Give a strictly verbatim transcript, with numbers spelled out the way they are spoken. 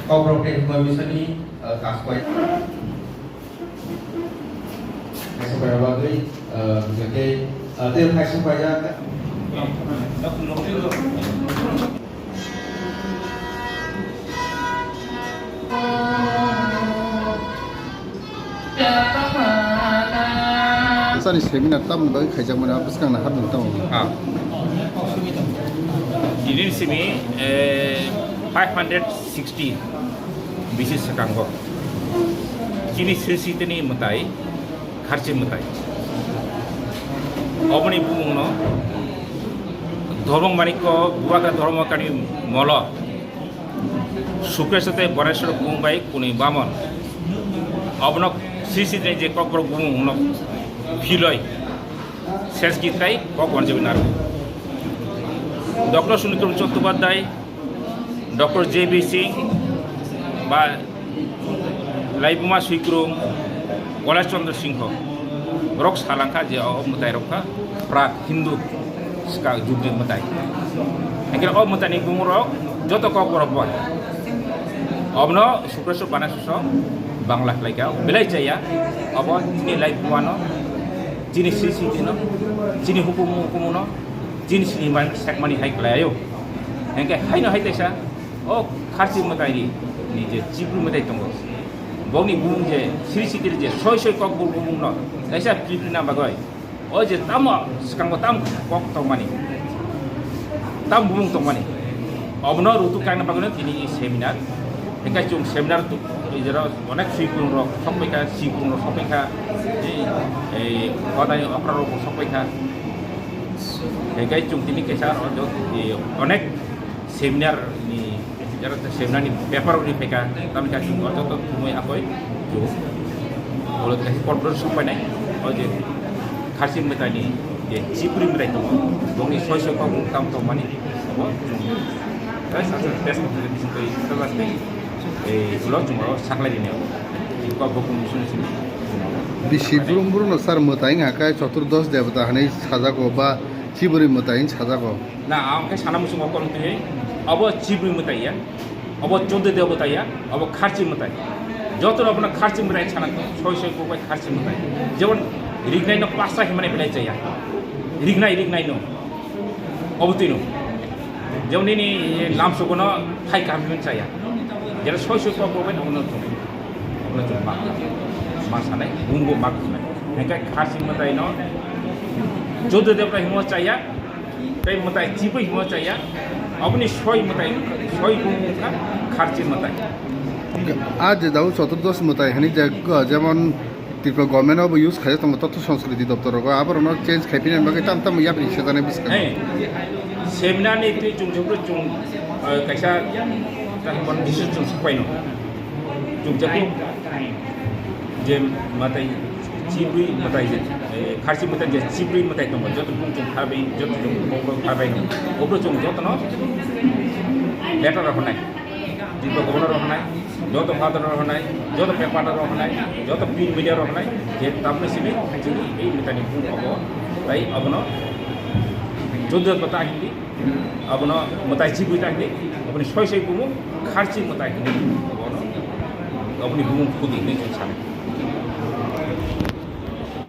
Kokborok tei Hima Misani, eh, Kaspai. Kaisa bai bagwi, eh, hwnkhe, eh, tei kaisa bai ya. Sani seminar tamni bagwi khaijakmani, abo bwskangni habni tamo. Ah. Tini simi, eh, five hundred sixty bisi swkango. Chini sri sitini mwtai, kharchi mwtai. Oboni bumungno Dhormo Manikko, Bubagra Dhormo Kani Molo. Sukreswar tei Boneswar bumung bai kwnwi bamon. Obono sri sri je kokborok bumung no philoi sesgit tai kok wanjabi narwk. Doctor Sunikrong Chattopadhyay, Doctor J B Singh ba Laibuma Swikrung, Kailash Chandra Singho, borok salangkha je o mwtai rok kha prak Hindu swkang jugni mwtai. Hingke o mwtaini bumung rok joto kokborok bo. Obono Sukreswar Boneswar Bangla khlaikha, belai chaya. Obo chini Laibuma no, chini sri sri no, chini hukumu hukumu no, chini sini man sekmani hai khlai ayo. Hingke haino hai teisa o kharchi mwtai ni, ni je chibru mwtai tongo. Bokni bumung je sri sri je soi soi kokborok bumung no kaisa philiphinna bagwi. O je tamo swkango tam kok tongmani, tam bumung tongmani, obono rutuk kaina bagwino tini seminar. Hingke chwng seminar tu, jera onek swikrung rok sokpaikha, swikrung rok sokpaikha, ei, ei, hodai okra rok sokpaikha. Hingke chwng tini kaisa aro jo, ei, onek seminar ni, jara seminar ni paper ni phaikha, tamni kha chwng joto thumwi akoi chwng. Olo kaisa corporation sokpainai, o je kharchi mwtai ni je chibri mwtai tongo, bongni soi soi kokborok tam tongmani, obo chwng. Tei sasa test ko bising tei tei, eh, ulo chwng oro saklai rini obo. Kokborok ni simi simi. Bisi brum brum no sar mwtai wngkha khe choturdosh debota hinwi sajago ba chibri mwtai hinwi sajago. Na, ang khe sana muchungo kolom twi, abo chibri mwtai ya, abo choddo debota ya, abo kharchi mwtai. Joto abono kharchi mwtai sana, soi soi kokbai kharchi mwtai. Jemon rignai no pasta himani belai chaya. Rignai, rignai no. Abo twi no. Jemon nini lamsogo no thai kaham himani chaya. Jera soi soi kokbai abono chum. Abono chum mak. Ma sanai, bumbo mak sanai. Hingke kharchi mwtai no choddo debota himo chaya. Tei mwtai chibwi himo chaya, aboni soi mwtai, soi bumung wngkha kharchi mwtai. A je dao choturdosh mwtai hinwi je, jemon Tripura government o bo use khaijak tongo, totho sanskriti doptor rogo, aborokno change khai phina bagwi tam tam yapri sejanai bwskango. Hey, seminar ni twi chwng chwng chwng, eh, kaisa, eh, decision chwng sokpaino. Chwng chwng je mwtai chibwi mwtai je, eh, kharchi mwtai je chibwi mwtai tongo, joto bumung chwng khabai, joto chwng kokborok khabai ni. Kokborok chwng jotono letter rok hwnai, Tripura governor rok hwnai, joto father rok hwnai, joto paper rok hwnai, joto print media rok hwnai, je tamni simi chini ei mwtai ni bumung obo, tai abono jodda kota hindi. Abono mwtai chibwi ta hinwi, aboni soi soi bumung kharchi mwtai hinwi, abono, aboni bumung khudi hinwi chwng sano.